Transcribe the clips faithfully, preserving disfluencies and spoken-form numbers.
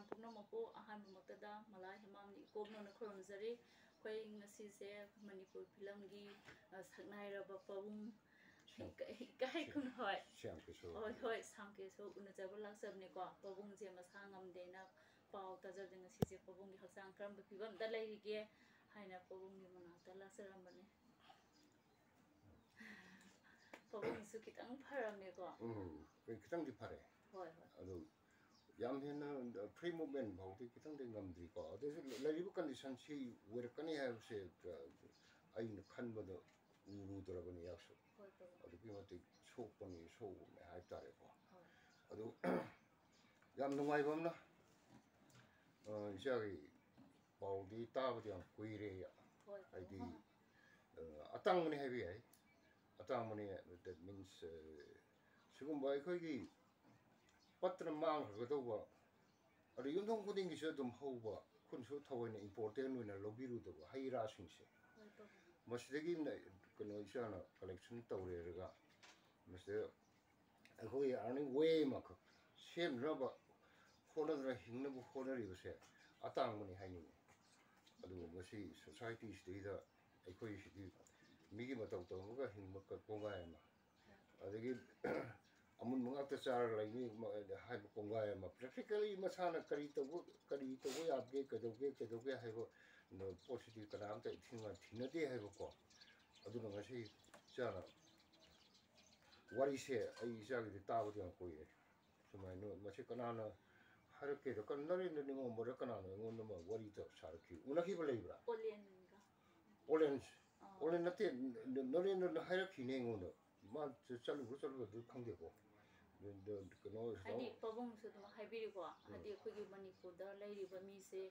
ꯄꯨꯝꯅꯃꯛꯄꯨ ꯑꯍꯥꯟꯕꯃꯛꯇꯗ ꯃꯂꯥ ꯍꯦꯃꯥꯝꯅꯤ ꯏꯀꯣꯛꯅꯅ ꯈꯨꯔꯨꯝꯖꯔꯤ꯫ ꯑꯩꯈꯣꯏ ꯉꯁꯤꯁꯦ ꯃꯅꯤꯄꯨꯔ ꯐꯤꯂꯝꯒꯤ, ꯑ, ꯁꯛꯅꯥꯏꯔꯕ ꯄꯥꯕꯨꯡ ꯁ꯭ꯌꯥꯝ-, ꯏꯀꯥꯏ-, ꯏꯀꯥꯏ ꯈꯨꯝ-, ꯍꯣꯏ꯫ ꯁ꯭ꯌꯥꯝ ꯀꯤꯁꯣꯔ꯫ ꯍꯣꯏ, ꯍꯣꯏ, ꯁ꯭ꯌꯥꯝ ꯀꯤꯁꯣꯔ ꯎꯅꯖꯕ ꯂꯥꯛꯆꯕꯅꯤꯀꯣ꯫ ꯄꯥꯕꯨꯡꯁꯦ ꯃꯁꯥ ꯉꯝꯗꯦꯅ ꯄꯥꯎ ꯇꯥꯖꯕꯗ ꯉꯁꯤꯁꯦ ꯄꯥꯕꯨꯡꯒꯤ ꯍꯛꯆꯥꯡ ꯀꯔꯝꯕ ꯐꯤꯕꯝꯗ ꯂꯩꯔꯤꯒꯦ ꯍꯥꯏꯅ ꯄꯥꯕꯨꯡꯒꯤ ꯃꯅꯥꯛꯇ ꯂꯥꯛꯆꯔꯝꯕꯅꯦ꯫ ꯄꯥꯕꯨꯡꯁꯨ ꯈꯤꯇꯪ ꯐꯔꯝꯃꯦꯀꯣ꯫ ꯎꯝ, ꯈꯤꯇꯪꯗꯤ ꯐꯔꯦ꯫ ꯍꯣꯏ, ꯍꯣꯏ꯫ ꯑꯗꯨ ꯌꯥꯝ ꯍꯦꯟꯅ free movement ꯐꯥꯎꯗꯤ ꯈꯤꯇꯪꯗꯤ ꯉꯝꯗ꯭ꯔꯤꯀꯣ꯫ ꯑꯗꯨꯁꯨ ꯂꯩꯔꯤꯕ condition ꯁꯤ ꯑꯣꯏꯔꯛꯀꯅꯤ ꯍꯥꯏꯕꯁꯦ, ꯑ, ꯑꯩꯅ ꯈꯟꯕꯗ ꯎꯔꯨꯗ꯭ꯔꯕꯅꯤ ꯑꯩꯍꯥꯛꯁꯨ꯫ ꯍꯣꯏ, ꯄꯥꯕꯨꯡ꯫ ꯑꯗꯨꯛꯀꯤ ꯃꯇꯤꯛ ꯁꯣꯛꯄꯅꯤ, ꯁꯣꯛꯎꯕꯅꯤ ꯍꯥꯏꯕ ꯇꯥꯔꯦꯀꯣ꯫ ꯍꯣꯏ꯫ ꯑꯗꯨ ꯌꯥꯝ ꯅꯨꯡꯉꯥꯏꯕ ꯑꯃꯅ, ꯑ, ꯏꯆꯥꯒꯤ ꯄꯥꯎꯗꯤ ꯇꯥꯕꯗꯤ ꯌꯥꯝ ꯀꯨꯏꯔꯦ꯫ ꯍꯣꯏ, ꯍꯥꯏꯗꯤ, ꯄꯥꯕꯨꯡ꯫ ꯑ, ꯑꯇꯥꯡꯕꯅꯤ ꯍꯥꯏꯕ ꯌꯥꯏ꯫ ꯑꯇꯥꯡꯕꯅꯤ, that means, ꯑ, ꯁꯤꯒꯨꯝꯕ ꯑꯩꯈꯣꯏꯒꯤ ꯄꯠꯇꯅ ꯃꯥꯡꯈ꯭ꯔꯒꯗꯧꯕ, ꯑꯗꯨ ꯌꯨꯝꯊꯣꯡ ꯈꯨꯗꯤꯡꯒꯤꯁꯨ ꯑꯗꯨꯝ ꯍꯧꯕ, ꯈꯨꯟꯁꯨ ꯊꯑꯣꯏꯅ important ꯑꯣꯏꯅ ꯂꯧꯕꯤꯔꯨꯗꯕ ꯍꯩ ꯔꯥꯁꯤꯡꯁꯦ꯫ ꯍꯣꯏ, ꯄꯥꯕꯨꯡ꯫ ꯃꯁꯤꯗꯒꯤ ꯅ-, ꯀꯩꯅꯣ, ꯏꯆꯥꯅ collection ꯇꯧꯔꯦꯔꯒ, ꯃꯁꯤꯗ ꯑꯩꯈꯣꯏꯒꯤ earning way ꯑꯃꯈꯛ ꯁꯦꯝꯅꯕ ꯍꯣꯠꯅꯗꯨꯅ ꯍꯤꯡꯅꯕ ꯍꯣꯠꯅꯔꯤꯕꯁꯦ ꯑꯇꯥꯡꯕꯅꯤ ꯍꯥꯏꯅꯤꯡꯉꯤ꯫ ꯑꯗꯨꯕꯨ ꯃꯁꯤ societyꯁꯤꯗꯩꯗ ꯑꯩꯈꯣꯏꯁꯤꯗꯤ ꯃꯤꯒꯤ ꯃꯇꯧ ꯇꯧꯔꯒ ꯍꯤꯡꯕ ꯀ-, ꯀꯣꯡꯒꯥꯏ ꯑꯃ, ꯑꯗꯒꯤ ꯑꯃꯨꯟꯕ ꯉꯥꯛꯇ ꯆꯥꯔꯒ ꯂꯩꯅꯤ ꯃ-, ꯍꯥꯏꯕ ꯀꯣꯡꯒꯥꯏ ꯑꯃ, practically ꯃꯁꯥꯅ ꯀꯔꯤ ꯇꯧꯕ, ꯀꯔꯤ ꯇꯧꯕ ꯌꯥꯕꯒꯦ, ꯀꯩꯗꯧꯒꯦ, ꯀꯩꯗꯧꯒꯦ ꯍꯥꯏꯕ ꯄꯣꯠꯁꯤꯗꯤ ꯀꯅꯥꯝꯇ ꯏꯊꯤꯟ ꯊꯤꯅꯗꯦ ꯍꯥꯏꯕꯀꯣ꯫ ꯑꯗꯨꯅ ꯉꯁꯤ ꯏꯆꯥꯅ ꯋꯥꯔꯤꯁꯦ ꯑꯩ ꯏꯆꯥꯒꯤꯗꯤ ꯇꯥꯕꯗꯤ ꯌꯥꯝ ꯀꯨꯏꯔꯦ꯫ ꯁꯨꯃꯥꯏꯅ ꯃꯁꯤ ꯀꯅꯥꯅ ꯍꯥꯏꯔꯛꯀꯦꯗ, ꯀ-, ꯅꯔꯦꯟꯗ꯭ꯔ ꯅꯤꯉꯣꯝꯕꯔ ꯀꯅꯥꯅꯣ ꯑꯩꯉꯣꯟꯗ ꯑꯃ ꯋꯥꯔꯤ ꯇꯧ-, ꯁꯥꯔꯛꯈꯤ? ꯎꯅꯈꯤꯕ ꯂꯩꯕ꯭ꯔꯥ? ꯑꯣꯂꯦꯟꯒ꯫ ꯑꯣꯂꯦꯟ꯫ ꯑꯥ꯫ ꯑꯣꯂꯦꯟ ꯅꯠꯇꯦ, ꯅ-, ꯅꯔꯦꯟꯗ꯭ꯔꯅ ꯍꯥꯏꯔꯛꯈꯤꯅꯦ ꯑꯩꯉꯣꯟꯗ꯫ ꯃꯥ ꯆ-, ꯆꯠꯂꯨꯕ꯭ꯔꯥ ꯆꯠꯂꯨꯕꯗꯤ ꯈꯪꯗꯦꯀꯣ꯫ ꯑꯗ ꯀꯩꯅꯣ ꯍꯥꯏꯗꯤ ꯄꯥꯕꯨꯡꯁꯨ ꯑꯗꯨꯝ ꯍꯥꯏꯕꯤꯔꯤꯀꯣ, ꯎꯝ꯫ ꯍꯥꯏꯗꯤ ꯑꯩꯈꯣꯏꯒꯤ ꯃꯅꯤꯄꯨꯔꯗ ꯂꯩꯔꯤꯕ ꯃꯤꯁꯦ,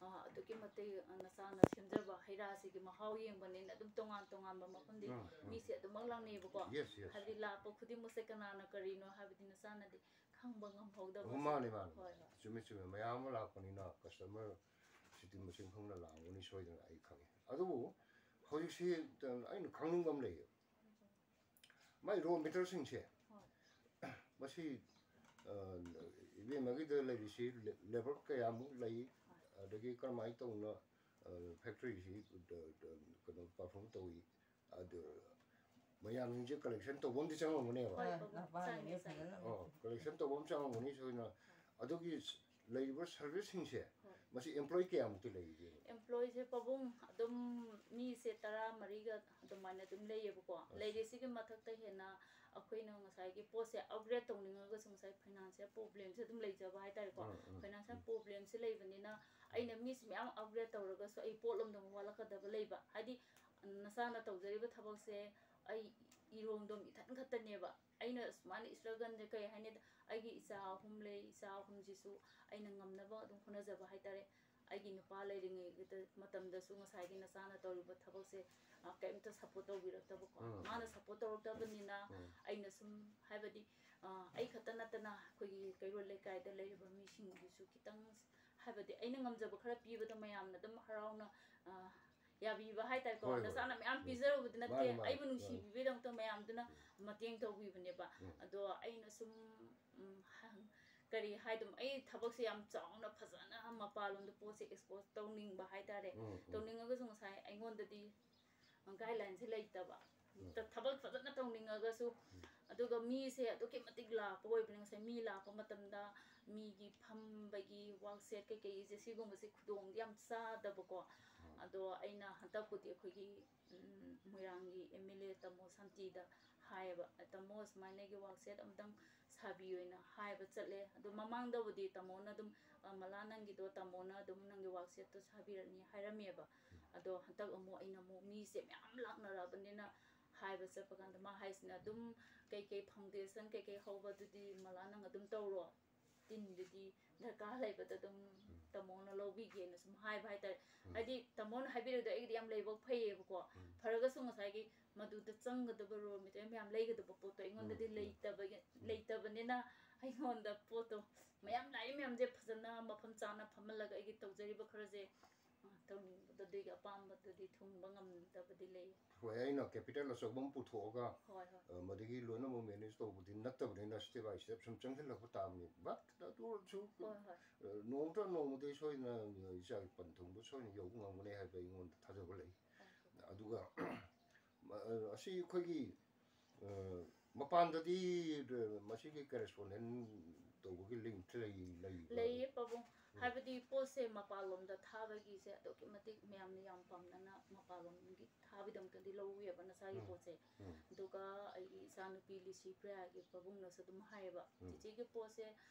ꯑ, ꯑꯗꯨꯛꯀꯤ ꯃꯇꯤꯛ, ꯑ, ꯅꯁꯥꯅ ꯁꯦꯝꯖꯕ ꯍꯩ ꯔꯥꯁꯤꯒꯤ ꯃꯍꯥꯎ ꯌꯦꯡꯕꯅꯤꯅ ꯑꯗꯨꯝ ꯇꯣꯉꯥꯟ ꯇꯣꯉꯥꯟꯕ ꯃꯐꯝꯗꯤ ꯎꯝ, ꯎꯝ꯫ ꯃꯤꯁꯦ ꯑꯗꯨꯃꯛ ꯂꯥꯛꯅꯩꯌꯦꯕꯀꯣ꯫ Yes, yes꯫ ꯍꯥꯏꯕꯗꯤ ꯂꯥꯛꯄ ꯈꯨꯗꯤꯡꯃꯛꯁꯦ ꯀꯅꯥꯅ ꯀꯔꯤꯅꯣ ꯍꯥꯏꯕꯗꯤ ꯅꯁꯥꯅꯗꯤ ꯈꯪꯕ ꯉꯝꯍꯧꯗꯕ꯫ ꯑꯣ, ꯃꯥꯅꯦ, ꯃꯥꯅꯦ꯫ ꯍꯣꯏ, ꯍꯣꯏ꯫ ꯆꯨꯝꯃꯦ, ꯆꯨꯝꯃꯦ꯫ ꯃꯌꯥꯝ ꯑꯃ ꯂꯥꯛꯄꯅꯤꯅ customer ꯁꯤꯗꯤ ꯃꯁꯤꯡ ꯈꯪꯅ ꯂꯥꯛꯑꯝꯒꯅꯤ ꯁꯣꯏꯗꯅ, ꯑꯩ ꯈꯪꯉꯦ꯫ ꯑꯗꯨꯕꯨ ꯍꯧꯖꯤꯛꯁꯤ ꯑꯩꯅ ꯈꯪꯅꯤꯡꯕ ꯑꯃ ꯂꯩꯌꯦ꯫ ꯃꯥꯏ raw materialꯁꯤꯡꯁꯦ, ꯍꯣꯏ꯫ ꯃꯁꯤ, ꯑ, ꯏꯕꯦꯝꯃꯒꯤꯗ ꯂꯩꯔꯤꯁꯤ ꯂꯦ-, ꯂꯦꯕꯔ ꯀꯌꯥꯃꯨꯛ ꯂꯩ? ꯑꯗꯒꯤ ꯀꯔꯝꯍꯥꯏꯅ ꯇꯧꯅ, ꯑ, ꯐꯦꯛꯇ꯭ꯔꯤꯁꯤ, ꯗ-, ꯗ-, ꯀꯩꯅꯣ, ꯄꯔꯐꯣꯔꯝ ꯇꯧꯏ? ꯑꯗꯨ ꯃꯌꯥꯝꯁꯤꯡꯁꯦ ꯀꯂꯦꯛꯁꯟ ꯇꯧꯕ ꯑꯃꯗꯤ ꯆꯪꯉꯝꯒꯅꯦꯕ꯫ ꯍꯣꯏ, ꯍꯣꯏ, ꯍꯣꯏ, ꯂꯥꯛꯄ ꯆꯪꯉꯦ, ꯍꯥꯏꯒꯅꯤ ꯆꯪꯉꯦ꯫ ꯐꯖꯅ꯫ ꯑꯣ, ꯀꯂꯦꯛꯁꯟ ꯇꯧꯕ ꯑꯃ ꯆꯪꯉꯝꯒꯅꯤ ꯁꯣꯏꯅ꯫ ꯑꯗꯨꯒꯤ ꯂꯩꯔꯤꯕ ꯁꯔꯚꯤꯁꯁꯤꯡꯁꯦ, ꯍꯣꯏ꯫ ꯃꯁꯤ ꯑꯦꯝꯄ꯭ꯂꯣꯌꯤ ꯀꯌꯥꯃꯨꯛꯇꯤ ꯂꯩꯔꯤꯒꯦ? ꯑꯦꯝꯄ꯭ꯂꯣꯌꯤꯁꯦ ꯄꯥꯕꯨꯡ ꯑꯗꯨꯝ ꯃꯤꯁꯦ ꯇꯔꯥꯃꯔꯤꯒ ꯑꯗꯨꯃꯥꯏꯅ ꯑꯗꯨꯝ ꯂꯩꯌꯦꯕꯀꯣ꯫ ꯑꯁ꯫ ꯂꯩꯔꯤꯁꯤꯒꯤ ꯃꯊꯛꯇ ꯍꯦꯟꯅ ꯑꯩꯈꯣꯏꯅ ꯉꯁꯥꯏꯒꯤ ꯄꯣꯠꯁꯦ ꯑꯞꯒ꯭ꯔꯦꯗ ꯇꯧꯅꯤꯡꯉꯒꯁꯨ ꯉꯁꯥꯏ ꯐꯥꯏꯅꯥꯟꯁꯤꯌꯦꯜ ꯄ꯭ꯔꯣꯕ꯭ꯂꯦꯝꯁꯦ ꯑꯗꯨꯝ ꯂꯩꯖꯕ ꯍꯥꯏꯇꯥꯔꯦꯀꯣ꯫ ꯎꯝ, ꯎꯝ, ꯐꯥꯏꯅꯥꯟꯁꯤꯌꯦꯜ ꯎꯝ꯫ ꯄ꯭ꯔꯣꯕ꯭ꯂꯦꯝꯁꯦ ꯂꯩꯕꯅꯤꯅ ꯑꯩꯅ ꯃꯤꯁꯦ ꯃꯌꯥꯝ ꯑꯞꯒ꯭ꯔꯦꯗ ꯇꯧꯔꯒꯁꯨ ꯑꯩ ꯄꯣꯠ ꯂꯣꯝꯗ ꯑꯃꯨꯛ ꯋꯥꯠꯂꯛꯀꯗꯕ ꯂꯩꯕ꯫ ꯍꯥꯏꯗꯤ ꯅꯁꯥꯅ ꯇꯧꯖꯔꯤꯕ ꯊꯕꯛꯁꯦ ꯑꯩ ꯏꯔꯣꯡꯗꯣꯝ ꯏꯊꯟ ꯈꯛꯇꯅꯦꯕ꯫ ꯑꯩꯅ ꯁꯨꯃꯥꯏꯅ ꯏꯁꯇ꯭ꯔꯒꯜꯁꯦ ꯀꯩ ꯍꯥꯏꯅꯤ, ꯑꯩꯒꯤ ꯏꯆꯥ ꯑꯍꯨꯝ ꯂꯩ, ꯏꯆꯥ ꯑꯍꯨꯝꯁꯤꯁꯨ ꯑꯩꯅ ꯉꯝꯅꯕ ꯑꯗꯨꯝ ꯍꯣꯠꯅꯖꯕ ꯍꯥꯏꯇꯥꯔꯦ꯫ ꯑꯩꯒꯤ ꯅꯨꯄꯥ ꯂꯩꯔꯤꯉꯩꯗ ꯃꯇꯝꯗꯁꯨ ꯉꯁꯥꯏꯒꯤ ꯅꯆꯥꯅ ꯇꯧꯔꯤꯕ ꯊꯕꯛꯁꯦ, ꯑ, ꯀꯩꯝꯇ ꯁꯞꯄꯣꯔꯠ ꯇꯧꯕꯤꯔꯛꯇꯕꯀꯣ꯫ ꯎꯝ꯫ ꯃꯥꯅ ꯁꯞꯄꯣꯔꯠ ꯇꯧꯔꯛꯇꯕꯅꯤꯅ ꯎꯝ꯫ ꯑꯩꯅ ꯁꯨꯝ, ꯍꯥꯏꯕꯗꯤ, ꯑ, ꯑꯩ ꯈꯛꯇ ꯅꯠꯇꯅ ꯑꯩꯈꯣꯏꯒꯤ ꯀꯩꯔꯣꯜ ꯂꯩꯀꯥꯏꯗ ꯂꯩꯔꯤꯕ ꯃꯤꯁꯤꯡꯒꯤꯁꯨ ꯈꯤꯇꯪ, ꯍꯥꯏꯕꯗꯤ ꯑꯩꯅ ꯉꯝꯖꯕ ꯈꯔ ꯄꯤꯕꯗ ꯃꯌꯥꯝꯅ ꯑꯗꯨꯝ ꯍꯔꯥꯎꯅ, ꯑ, ꯌꯥꯕꯤꯕ ꯍꯥꯏꯇꯥꯔꯦꯀꯣ꯫ ꯍꯣꯏ, ꯍꯣꯏ꯫ ꯅꯆꯥꯅ ꯃꯌꯥꯝ ꯎꯝ꯫ ꯄꯤꯖꯔꯨꯕꯗꯤ ꯅꯠꯇꯦ, ꯃꯥꯅꯤ, ꯃꯥꯅꯤ, ꯑꯩꯕꯨ ꯃꯥꯅꯤ꯫ ꯅꯨꯡꯁꯤꯕꯤꯕꯩꯗꯃꯛꯇ ꯃꯌꯥꯝꯗꯨꯅ ꯎꯝ꯫ ꯃꯇꯦꯡ ꯇꯧꯕꯤꯕꯅꯦꯕ꯫ ꯎꯝ꯫ ꯑꯗꯣ ꯑꯩꯅ ꯁꯨꯝ, ꯎꯝ, ꯍ-, ꯀꯔꯤ ꯍꯥꯏꯗꯣꯏꯅꯣ, ꯑꯩ ꯊꯕꯛꯁꯦ ꯌꯥꯝ ꯆꯥꯎꯅ ꯐꯖꯅ ꯃꯄꯥꯟꯂꯣꯝꯗ ꯄꯣꯠꯁꯦ ꯑꯦꯛꯁꯄꯣꯔꯠ ꯇꯧꯅꯤꯡꯕ ꯍꯥꯏꯇꯥꯔꯦ꯫ ꯎꯝ, ꯎꯝ꯫ ꯇꯧꯅꯤꯡꯉꯒꯁꯨ ꯉꯁꯥꯏ ꯑꯩꯉꯣꯟꯗꯗꯤ ꯒꯥꯏꯗꯂꯥꯏꯟꯁꯦ ꯂꯩꯇꯕ꯫ ꯎꯝ꯫ ꯊ-, ꯊꯕꯛ ꯐꯖꯅ ꯇꯧꯅꯤꯡꯉꯒꯁꯨ, ꯎꯝ꯫ ꯑꯗꯨꯒ ꯃꯤꯁꯦ ꯑꯗꯨꯛꯀꯤ ꯃꯇꯤꯛ ꯂꯥꯛꯄ ꯑꯣꯏꯕꯅꯤ꯫ ꯉꯁꯥꯏ ꯃꯤ ꯂꯥꯛꯄ ꯃꯇꯝꯗ ꯃꯤꯒꯤ ꯐꯝꯕꯒꯤ ꯋꯥꯛꯁꯦꯠ ꯀꯩꯀꯩꯁꯦ, ꯁꯤꯒꯨꯝꯕꯁꯦ ꯈꯨꯗꯣꯡꯗꯤ ꯌꯥꯝ ꯆꯥꯗꯕꯀꯣ꯫ ꯎꯝ꯫ ꯑꯗꯣ ꯑꯩꯅ ꯍꯟꯗꯛꯄꯨꯗꯤ ꯑꯩꯈꯣꯏꯒꯤ, ꯎꯝ, ꯃꯣꯏꯔꯥꯡꯒꯤ ꯑꯦꯝ ꯑꯦꯜ ꯑꯦ ꯇꯥꯃꯣ ꯁꯥꯟꯇꯤꯗ ꯍꯥꯏꯌꯦꯕ, "ꯇꯥꯃꯣ, ꯁꯨꯃꯥꯏꯅ ꯑꯩꯒꯤ ꯋꯥꯛꯁꯦꯠ ꯑꯝꯇꯪ ꯁꯥꯕꯤꯌꯣꯅ" ꯍꯥꯏꯕ ꯆꯠꯂꯦ꯫ ꯑꯗꯣ ꯃꯃꯥꯡꯗꯕꯨꯗꯤ ꯇꯥꯃꯣꯅ ꯑꯗꯨꯝ, "ꯑ, ꯃꯂꯥ, ꯅꯪꯒꯤꯗꯣ ꯇꯥꯃꯣꯅ ꯑꯗꯨꯝ ꯅꯪꯒꯤ ꯋꯥꯛꯁꯦꯠꯇꯣ ꯁꯥꯕꯤꯔꯅꯤ" ꯍꯥꯏꯔꯝꯃꯦꯕ꯫ ꯑꯗꯣ ꯍꯟꯗꯛ ꯑꯃꯨꯛ ꯑꯩꯅ ꯑꯃꯨꯛ ꯃꯤꯁꯦ ꯃꯌꯥꯝ ꯂꯥꯛꯅꯔꯛꯑꯕꯅꯤꯅ ꯍꯥꯏꯕ ꯆꯠꯄ ꯀꯥꯟꯗ ꯃꯥ ꯍꯥꯏꯁꯤꯅ ꯑꯗꯨꯝ, "ꯀꯩꯀꯩ ꯐꯥꯎꯟꯗꯦꯁꯟ ꯀꯩꯀꯩ ꯍꯧꯕꯗꯨꯗꯤ ꯃꯂꯥ ꯅꯪ ꯑꯗꯨꯝ ꯇꯧꯔꯣ, ꯇꯤꯟꯗꯨꯗꯤ ꯗꯔꯀꯥꯔ ꯂꯩꯕꯗ ꯑꯗꯨꯝ ꯎꯝ꯫ ꯇꯥꯃꯣꯅ ꯂꯧꯕꯤꯒꯦꯅ" ꯁꯨꯝ ꯍꯥꯏꯕ ꯍꯥꯏꯇꯥꯔꯦ꯫ ꯎꯝ꯫ ꯍꯥꯏꯗꯤ ꯇꯥꯃꯣꯅ ꯍꯥꯏꯕꯤꯔꯛꯏꯗꯣ ꯑꯩꯒꯤꯗꯤ ꯌꯥꯝ ꯂꯥꯏꯕꯛ ꯐꯩꯌꯦꯕꯀꯣ꯫ ꯎꯝ꯫ ꯐꯔꯒꯁꯨ ꯉꯁꯥꯏꯒꯤ ꯃꯗꯨꯗ ꯆꯪꯒꯗꯕ ꯔꯣ ꯃꯦꯇꯔꯤꯌꯦꯜ ꯃꯌꯥꯝ ꯂꯩꯒꯗꯕ ꯄꯣꯠꯇꯣ ꯑꯩꯉꯣꯟꯗꯗꯤ ꯎꯝ, ꯎꯝ, ꯂꯩꯇꯕꯒꯤ, ꯎꯝ꯫ ꯂꯩꯇꯕꯅꯤꯅ ꯑꯩꯉꯣꯟꯗ ꯄꯣꯠꯇꯣ ꯃꯌꯥꯝ ꯂꯥꯛꯏ ꯃꯌꯥꯝꯁꯦ ꯐꯖꯅ ꯃꯐꯝ ꯆꯥꯅ ꯐꯝꯍꯜꯂꯒ ꯑꯩꯒꯤ ꯇꯧꯖꯔꯤꯕ ꯈꯔꯁꯦ ꯇꯧꯅꯤꯡꯕꯗꯣ ꯑꯗꯨꯒꯤ ꯑꯄꯥꯝꯕꯗꯨꯗꯤ ꯊꯨꯡꯕ ꯉꯝꯗꯕꯗꯤ ꯂꯩ꯫ ꯍꯣꯏ, ꯑꯩꯅ ꯀꯦꯄꯤꯇꯦꯜ ꯑꯆꯧꯕ ꯑꯃ ꯄꯨꯊꯣꯛꯑꯒ ꯍꯣꯏ ꯍꯣꯏ ꯑ, ꯃꯗꯒꯤ ꯂꯣꯏꯅꯃꯛ ꯃꯦꯅꯦꯖ ꯇꯧꯕꯗꯤ ꯅꯠꯇꯕꯅꯤꯅ, ꯁ꯭ꯇꯦꯞ ꯕꯥꯏ ꯁ꯭ꯇꯦꯞ ꯁꯨꯝ ꯆꯪꯁꯤꯜꯂꯛꯄ ꯇꯥꯕꯅꯤ꯫ ꯕꯠ ꯑꯗꯨ ꯑꯣꯏꯔꯁꯨ ꯍꯣꯏ ꯍꯣꯏ ꯑ, ꯅꯣꯡꯃꯇ ꯅꯣꯡꯃꯗꯤ ꯁꯣꯏꯗꯅ ꯏꯆꯥꯒꯤ ꯄꯟꯊꯨꯡꯗꯣ ꯁꯣꯏꯗꯅ ꯌꯧꯕ ꯉꯝꯒꯅꯤ ꯍꯥꯏꯕ ꯑꯩꯉꯣꯟꯗ ꯊꯥꯖꯕ ꯂꯩ꯫ ꯍꯣꯏ ꯑꯗꯨꯒ ꯃ- ꯑ, ꯑꯁꯤ ꯑꯩꯈꯣꯏꯒꯤ ꯑ, ꯃꯄꯥꯟꯗꯗꯤ ꯃꯁꯤꯒꯤ ꯀꯔꯦꯁꯄꯣꯟꯗꯦꯟ ꯇꯧꯕꯒꯤ ꯂꯤꯡꯛ ꯂꯩ ꯂꯩꯕ꯭ꯔꯥ? ꯂꯩꯌꯦ ꯄꯥꯕꯨꯡ꯫ ꯍꯥꯏꯕꯗꯤ ꯄꯣꯠꯁꯦ ꯃꯄꯥꯟꯂꯣꯝꯗ ꯊꯥꯕꯒꯤꯁꯦ ꯑꯗꯨꯛꯀꯤ ꯃꯇꯤꯛ ꯃꯌꯥꯝꯅ ꯌꯥꯝ ꯄꯥꯝꯅꯅ ꯃꯄꯥꯟꯂꯣꯝꯒꯤ ꯊꯥꯕꯒꯤꯗꯃꯛꯇꯗꯤ ꯂꯧꯋꯦꯕ ꯅꯁꯥꯒꯤ ꯎꯝ꯫ ꯄꯣꯠꯁꯦ꯫ ꯎꯝ꯫ ꯑꯗꯨꯒ ꯑꯩꯒꯤ ꯏꯆꯥꯅꯨꯄꯤ ꯂꯤꯁꯤ ꯄ꯭ꯔꯤꯌꯥꯒꯤ ꯄꯥꯕꯨꯡꯅꯁꯨ ꯑꯗꯨꯝ ꯍꯥꯏꯌꯦꯕ, ꯎꯝ꯫ "ꯆꯤꯆꯦꯒꯤ ꯄꯣꯠꯁꯦ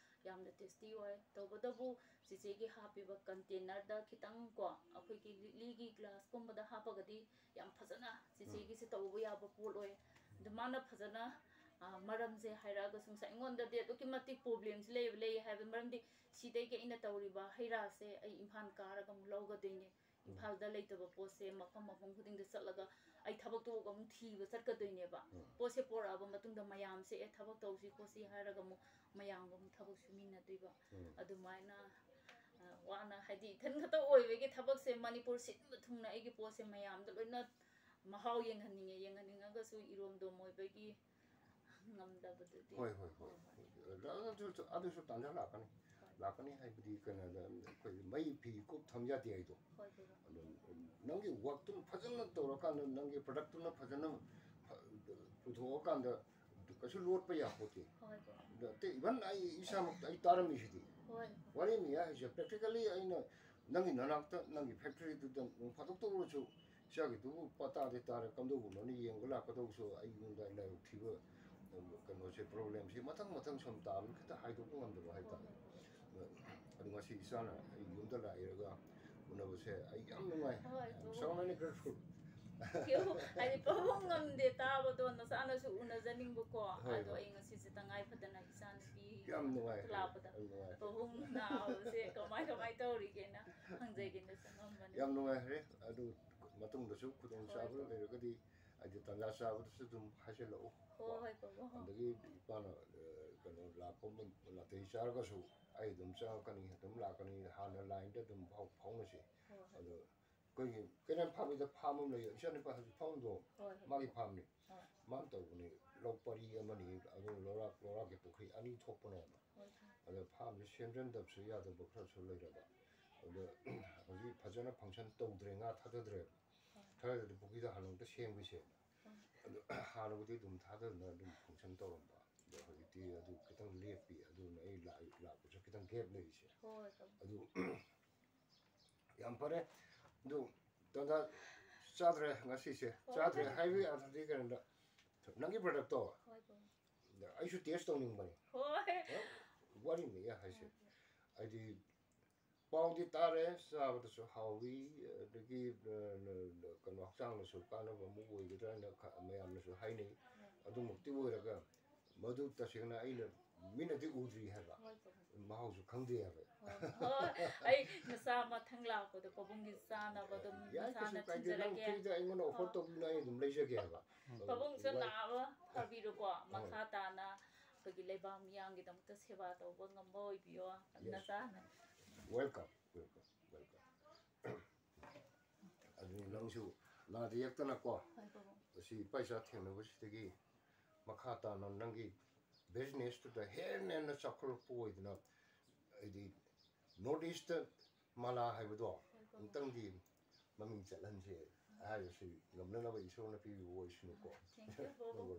ꯌꯥꯝꯅ ꯇꯦꯁꯇꯤ ꯑꯣꯏ, ꯇꯧꯕꯇꯕꯨ ꯆꯤꯆꯦꯒꯤ ꯍꯥꯞꯄꯤꯕ ꯀꯟꯇꯦꯅꯔꯗ ꯈꯤꯇꯪ ꯀꯣ ꯑꯩꯈꯣꯏꯒꯤ ꯂꯤꯛꯂꯤꯒꯤ ꯒ꯭ꯂꯥꯁꯀꯨꯝꯕꯗ ꯍꯥꯞꯄꯒꯗꯤ ꯌꯥꯝ ꯐꯖꯅ ꯆꯤꯆꯦꯒꯤꯁꯦ ꯇꯧꯕ ꯌꯥꯕ ꯄꯣꯠ ꯑꯣꯏ"꯫ ꯑꯗꯨ ꯃꯥꯅ ꯐꯖꯅ ꯑ, ꯃꯔꯝꯁꯦ ꯍꯥꯏꯔꯛꯑꯒꯁꯨ ꯉꯁꯥꯏ ꯑꯩꯉꯣꯟꯗꯗꯤ ꯑꯗꯨꯛꯀꯤ ꯃꯇꯤꯛ ꯄ꯭ꯔꯣꯕ꯭ꯂꯦꯝꯁꯦ ꯂꯩꯕ ꯂꯩ ꯍꯥꯏꯕ ꯃꯔꯝꯗꯤ ꯁꯤꯗꯒꯤ ꯑꯩꯅ ꯇꯧꯔꯤꯕ ꯍꯩ ꯔꯥꯁꯦ ꯑꯩ ꯏꯝꯐꯥꯜ ꯀꯥꯔꯒ ꯑꯃꯨꯛ ꯂꯧꯒꯗꯣꯏꯅꯦ꯫ ꯏꯝꯐꯥꯜꯗ ꯂꯩꯇꯕ ꯄꯣꯠꯁꯦ ꯃꯐꯝ ꯃꯐꯝ ꯈꯨꯗꯤꯡꯗ ꯆꯠꯂꯒ ꯑꯩ ꯊꯕꯛꯇꯣ ꯑꯃꯨꯛ ꯊꯤꯕ ꯆꯠꯀꯗꯣꯏꯅꯦꯕ꯫ ꯎꯝ꯫ ꯄꯣꯠꯁꯦ ꯄꯣꯔꯛꯑꯕ ꯃꯇꯨꯡꯗ ꯃꯌꯥꯝꯁꯦ "ꯑꯦ, ꯊꯕꯛ ꯇꯧꯁꯤ ꯈꯣꯠꯁꯤ" ꯍꯥꯏꯔꯒ ꯑꯃꯨꯛ ꯃꯌꯥꯝꯒ ꯑꯃꯨꯛ ꯊꯕꯛ ꯁꯨꯃꯤꯟꯅꯗꯣꯏꯕ꯫ ꯎꯝ꯫ ꯑꯗꯨꯃꯥꯏꯅ ꯑ, ꯋꯥꯅ ꯍꯥꯏꯗꯤ ꯏꯊꯟ ꯈꯛꯇ ꯑꯣꯏꯕꯒꯤ ꯊꯕꯛꯁꯦ ꯃꯅꯤꯄꯨꯔ ꯁꯤꯟꯕ ꯊꯨꯡꯅ ꯑꯩꯒꯤ ꯄꯣꯠꯁꯦ ꯃꯌꯥꯝꯗ ꯂꯣꯏꯅ ꯃꯍꯥꯎ ꯌꯦꯡꯍꯟꯅꯤꯡꯉꯦ꯫ ꯌꯦꯡꯍꯟꯅꯤꯡꯉꯒꯁꯨ ꯏꯔꯣꯝꯗꯣꯝ ꯑꯣꯏꯕꯒꯤ ꯉꯝꯗꯕꯗꯨꯗꯤ꯫ ꯍꯣꯏ ꯍꯣꯏ ꯍꯣꯏ꯫ ꯑꯗꯨꯁꯨ, ꯑꯗꯨꯁꯨ ꯇꯥꯟꯖꯥ ꯂꯥꯛꯀꯅꯤ꯫ ꯂꯥꯛꯀꯅꯤ ꯍꯥꯏꯕꯗꯤ ꯀꯩꯅꯣꯗ ꯑꯩꯈꯣꯏ ꯃꯩ ꯐꯤ ꯀꯨꯞ ꯊꯝ ꯌꯥꯗꯦ ꯍꯥꯏꯗꯣ꯫ ꯍꯣꯏ ꯕꯕꯥ꯫ ꯑꯗꯣ ꯅꯪꯒꯤ ꯋꯥꯛꯇꯨꯅ ꯐꯖꯅ ꯇꯧꯔꯀꯥꯟꯗ, ꯅꯪꯒꯤ ꯄ꯭ꯔꯗꯛꯇꯨꯅ ꯐꯖꯅ ꯐ- ꯄꯨꯊꯣꯛꯑꯀꯥꯟꯗ ꯀꯩꯁꯨ ꯂꯣꯠꯄ ꯌꯥꯄꯣꯠꯇꯦ꯫ ꯍꯣꯏ ꯕꯕꯥ꯫ ꯑꯗ ꯑꯇꯩ ꯏꯚꯟ ꯑꯩ ꯏꯁꯥꯃꯛꯇ ꯑꯩ ꯇꯥꯔꯝꯃꯤꯁꯤꯗꯤ꯫ ꯍꯣꯏ꯫ ꯋꯥꯔꯤꯅꯤ ꯍꯥꯏꯁꯦ, ꯄ꯭ꯔꯦꯛꯇꯤꯀꯦꯜꯂꯤ ꯑꯩꯅ ꯅꯪꯒꯤ ꯅꯅꯥꯛꯇ ꯅꯪꯒꯤ ꯐꯦꯛꯇꯔꯤꯗꯨꯗ ꯅꯣꯡ ꯐꯥꯗꯣꯛꯇ ꯑꯣꯏꯔꯁꯨ ꯏꯆꯥꯒꯤꯗꯨꯕꯨ ꯄꯇꯥꯗꯤ ꯇꯥꯔꯦ, ꯀꯝꯗꯧꯕꯅꯣꯅ ꯌꯦꯡꯕ ꯂꯥꯛꯀꯗꯧꯕꯁꯨ ꯑꯩꯉꯣꯟꯗ ꯂꯥꯏꯕꯛ ꯊꯤꯕ ꯀꯩꯅꯣꯁꯦ, ꯄ꯭ꯔꯣꯕ꯭ꯂꯦꯝꯁꯦ ꯃꯊꯪ ꯃꯊꯪ ꯁꯨꯝ ꯇꯥꯕꯅꯤ, ꯈꯤꯇ ꯍꯥꯏꯗꯣꯛꯄ ꯉꯝꯗꯕ ꯍꯥꯏꯇꯥꯔꯦ꯫ ꯑꯗꯣ ꯉꯁꯤ ꯏꯆꯥꯅ ꯑꯩ ꯌꯨꯝꯗ ꯂꯥꯛꯏꯔꯒ ꯎꯅꯕꯁꯦ ꯑꯩ ꯌꯥꯝ ꯅꯨꯡꯉꯥꯏ꯫ ꯍꯣꯏ, I'm ꯄꯥꯕꯨꯡ꯫ so many grateful. ꯍꯥꯏꯗꯤ ꯄꯥꯕꯨꯡ ꯉꯝꯗꯦ ꯇꯥꯕꯗꯣ, ꯅꯆꯥꯅꯁꯨ ꯎꯅꯖꯅꯤꯡꯕꯀꯣ꯫ ꯍꯣꯏ, ꯑꯗꯣ ꯍꯣꯏ꯫ ꯑꯩ ꯉꯁꯤꯁꯦ ꯇꯉꯥꯏ ꯐꯗꯅ ꯏꯆꯥꯅꯨꯄꯤ ꯌꯥꯝ ꯅꯨꯡꯉꯥꯏ꯫ ꯂꯥꯛꯄꯗ ꯌꯥꯝ ꯅꯨꯡꯉꯥꯏ꯫ ꯄꯥꯕꯨꯡ ꯅꯥꯕꯁꯦ ꯀꯃꯥꯏ ꯀꯃꯥꯏ ꯇꯧꯔꯤꯒꯦꯅ ꯍꯪꯖꯒꯦꯅ ꯆꯪꯉꯝꯕꯅꯤ꯫ ꯌꯥꯝ ꯅꯨꯡꯉꯥꯏꯈ꯭ꯔꯦ꯫ ꯑꯗꯨ ꯃꯇꯨꯡꯗꯁꯨ ꯈꯨꯗꯣꯡ ꯆꯥꯕ ꯍꯣꯏ, ꯍꯣꯏ꯫ ꯂꯩꯔꯒꯗꯤ ꯍꯥꯏꯗꯤ ꯇꯟꯖꯥ ꯆꯥꯕꯗꯁꯨ ꯑꯗꯨꯝ ꯍꯥꯏꯖꯤꯜꯂꯛꯎ꯫ ꯍꯣꯏ ꯍꯣꯏ ꯄꯥꯕꯨꯡ꯫ ꯑꯗꯒꯤ ꯏꯄꯥꯅ ꯑ, ꯀꯩꯅꯣ ꯂꯥꯛꯄ ꯃ- ꯅꯥꯇꯩ ꯆꯥꯔꯒꯁꯨ ꯑꯩ ꯑꯗꯨꯝ ꯆꯪꯉꯛꯀꯅꯤ, ꯑꯗꯨꯝ ꯂꯥꯛꯀꯅꯤ, ꯍꯥꯟꯅ ꯂꯥꯏꯟꯗ ꯑꯗꯨꯝ ꯐꯥꯎ- ꯐꯥꯎꯅꯁꯤ꯫ ꯍꯣꯏ ꯍꯣꯏ꯫ ꯑꯗꯣ ꯑꯩꯈꯣꯏꯒꯤ ꯀꯩꯅꯝ ꯐꯥꯝꯒꯤꯗ ꯐꯥꯝ ꯑꯃ ꯂꯩꯌꯦ, ꯏꯆꯥꯅꯨꯄꯥ ꯍꯧꯖꯤꯛ ꯐꯥꯝꯗꯣ ꯍꯣꯏ ꯍꯣꯏ꯫ ꯃꯥꯒꯤ ꯐꯥꯝꯅꯤ꯫ ꯍꯣꯏ꯫ ꯃꯥꯅ ꯇꯧꯕꯅꯤ꯫ ꯂꯧ ꯄꯔꯤ ꯑꯃꯅꯤ, ꯑꯗꯨ ꯂꯧꯔꯥꯛ ꯂꯧꯔꯥꯛꯀꯤ ꯄꯨꯈ꯭ꯔꯤ ꯑꯅꯤ ꯊꯣꯛꯄꯅꯦꯕ꯫ ꯍꯣꯏ ꯍꯣꯏ꯫ ꯑꯗꯣ ꯐꯥꯝꯁꯦ ꯁꯦꯝꯖꯤꯟꯗꯕꯁꯨ ꯌꯥꯗꯕ ꯈꯔꯁꯨ ꯂꯩꯔꯕ꯫ ꯑꯗꯣ ꯍꯧꯖꯤꯛ ꯐꯖꯅ ꯐꯪꯁꯟ ꯇꯧꯗ꯭ꯔꯦ, ꯉꯥ ꯊꯥꯗꯗ꯭ꯔꯦꯕ꯫ ꯍꯣꯏ꯫ ꯊꯥꯗꯗ꯭ꯔꯗꯤ ꯄꯨꯈ꯭ꯔꯤꯗ ꯍꯥꯟꯅ ꯑꯃꯨꯛꯇ ꯁꯦꯝꯈꯤꯁꯦꯅ꯫ ꯍꯣꯏ꯫ ꯑꯗꯣ ꯍꯥꯟꯅꯕꯨꯗꯤ ꯑꯗꯨꯝ ꯊꯥꯗꯗꯅ ꯑꯗꯨꯝ ꯐꯪꯁꯟ ꯇꯧꯔꯝꯕ꯫ ꯑꯗꯣ ꯍꯧꯖꯤꯛꯇꯤ ꯑꯗꯨ ꯈꯤꯇꯪ ꯂꯦꯞꯄꯤ꯫ ꯑꯗꯨꯅ ꯑꯩ ꯂꯥꯛ- ꯂꯥꯛꯄꯁꯨ ꯈꯤꯇꯪ ꯒꯦꯞ ꯂꯩꯔꯤꯁꯦ꯫ ꯍꯣꯏ ꯄꯥꯕꯨꯡ꯫ ꯑꯗꯨ ꯌꯥꯝ ꯐꯔꯦ꯫ ꯑꯗꯨ ꯇꯟꯖꯥ ꯆꯥꯗ꯭ꯔꯦ ꯉꯁꯤꯁꯦ꯫ ꯍꯣꯏ꯫ ꯆꯥꯗ꯭ꯔꯦ ꯍꯥꯏꯕꯒꯤ ꯑꯥꯔꯊꯗꯤ ꯀꯩꯅꯣꯗ, ꯅꯪꯒꯤ ꯄ꯭ꯔꯗꯛꯇꯣ ꯍꯣꯏ ꯄꯥꯕꯨꯡ꯫ ꯑꯩꯁꯨ ꯇꯦꯁ ꯇꯧꯅꯤꯡꯕꯅꯤ꯫ ꯍꯣꯏ꯫ ꯋꯥꯔꯤꯅꯤ ꯍꯥꯏꯁꯦ꯫ ꯍꯥꯏꯗꯤ ꯄꯥꯎꯗꯤ ꯇꯥꯔꯦ, ꯆꯥꯕꯗꯁꯨ ꯍꯥꯎꯏ, ꯑꯗꯒꯤ ꯑ, ꯀꯩꯅꯣ, ꯍꯛꯆꯥꯡꯗꯁꯨ ꯀꯥꯟꯅꯕ ꯑꯃ ꯑꯣꯏꯒꯗ꯭ꯔꯥ ꯍꯥꯏꯅ ꯈ- ꯃꯌꯥꯝꯅꯁꯨ ꯍꯥꯏꯅꯩ꯫ ꯑꯗꯨꯃꯛꯇꯤ ꯑꯣꯏꯔꯒ ꯃꯗꯨ ꯇꯁꯦꯡꯅ ꯑꯩꯅ ꯃꯤꯠꯅꯗꯤ ꯎꯗ꯭ꯔꯤ ꯍꯥꯏꯕ, ꯍꯣꯏ ꯄꯥꯕꯨꯡ꯫ ꯃꯍꯥꯎꯁꯨ ꯈꯪꯗꯦ ꯍꯥꯏꯕ꯫ ꯍꯣꯏ ꯍꯣꯏ꯫ ꯑꯩ ꯅꯆꯥ ꯃꯊꯪ ꯂꯥꯛꯄꯗ ꯄꯥꯕꯨꯡꯒꯤ ꯆꯥꯅꯕ ꯑꯗꯨꯝ ꯌꯥꯏ, ꯀꯩꯁꯨ ꯅꯁꯥꯅ ꯀꯥꯏꯗꯦ꯫ ꯅꯪ ꯊꯤꯟꯖꯔꯒꯦ꯫ ꯐ꯭ꯔꯤꯗ ꯑꯩꯉꯣꯟꯗ ꯑꯣꯐꯔ ꯍꯣꯏ꯫ ꯇꯧꯕꯤꯅ ꯑꯩ ꯑꯗꯨꯝ ꯂꯩꯖꯒꯦ ꯍꯥꯏꯕ꯫ ꯄꯥꯕꯨꯡꯁꯨ ꯋꯥꯏ- ꯅꯥꯕ ꯐꯕꯤꯔꯣꯀꯣ꯫ ꯃꯈꯥ ꯇꯥꯅ ꯑꯩꯈꯣꯏꯒꯤ ꯂꯩꯕꯥꯛ ꯃꯤꯌꯥꯝꯒꯤꯗꯃꯛꯇ ꯁꯦꯕꯥ ꯇꯧꯕ ꯉꯝꯕ ꯑꯣꯏꯕꯤꯌꯣ꯫ Yes. ꯅꯆꯥꯅ꯫ Welcome, welcome, welcome. ꯑꯗꯨ ꯅꯪꯁꯨ ꯅꯥꯗ ꯌꯦꯛꯇꯅꯀꯣ, ꯍꯣꯏ ꯄꯥꯕꯨꯡ꯫ ꯑꯁꯤ ꯏꯄꯥ ꯏꯆꯥ ꯊꯦꯡꯅꯕꯁꯤꯗꯒꯤ ꯃꯈꯥ ꯇꯥꯅ ꯅꯪꯒꯤ ꯕꯤꯖꯤꯅꯦꯁꯇꯨꯗ ꯍꯦꯟꯅ ꯍꯦꯟꯅ ꯆꯥꯎꯈꯠꯂꯛꯄ ꯑꯣꯏꯗꯅ, ꯍꯥꯏꯗꯤ ꯅꯣꯔꯠ ꯏꯁꯇ ꯃꯥꯂꯥ ꯍꯥꯏꯕꯗꯣ ꯑꯃꯨꯛꯇꯪꯗꯤ ꯃꯃꯤꯡ ꯆꯠꯍꯟꯁꯦ ꯍꯥꯏꯕꯁꯤ ꯉꯝꯅꯅꯕ ꯏꯁꯣꯔꯅ ꯄꯤꯕꯤꯕ ꯑꯣꯏꯁꯅꯨꯀꯣ꯫ Thank you, ꯄꯥꯕꯨꯡ꯫